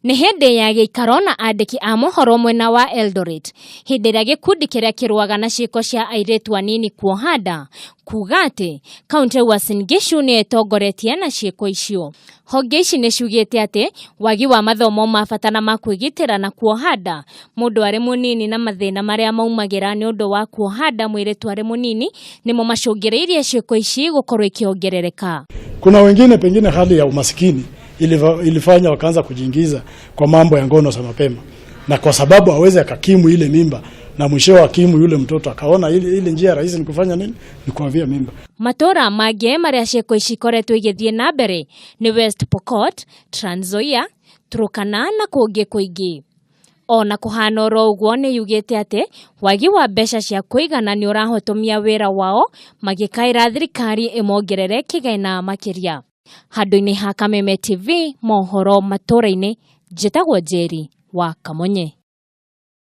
Nĩ hĩndĩ ya gĩikaro na andĩki a mohoro mwena wa Eldoret hĩndĩ ĩrĩa gĩkundi kĩrĩa kĩrũaga na ciĩko cia airĩtu anini kuoha nda kuga atĩ kaũntĩ ya Uasin Gishu nĩyo ĩtongoretie na ciĩko icio. Honge ici nĩ ciugĩte atĩ wagi wa mathomo ma bata na ma kwĩgitĩra na kuoha nda mũndũ arĩ mũnini na mathĩna marĩa maumagĩra nĩ ũndũ wa kuoha nda mũirĩtu arĩ mũnini nĩmo macũngĩrĩirie ciĩko ici gũkorwo ikĩongerereka. Kuna wengine pengine hali ya umasikini ilifanya wakaanza kujiingiza kwa mambo ya ngono za mapema, na kwa sababu hawezi akakimu ile mimba na mwisho akimu yule mtoto akaona ile njia rahisi ni kufanya nini? Ni kuavia mimba. Matũra mangĩ marĩa ciĩko ici ikoretwo igĩthiĩ na mbere nĩ West Pokot, Trans Nzoia, Turkana na kũngĩ kũingĩ. Ona kũhana oro ũguo nĩ yugĩte atĩ wagi wa mbeca cia kũigana nĩ ũrahotomia wĩra wao magĩkaĩra thirikari ĩmongerere kĩgĩna makĩria. Handũ-inĩ ha Kameme TV mohoro matũra-inĩ, njĩtagwo Njeri wa Kamonye.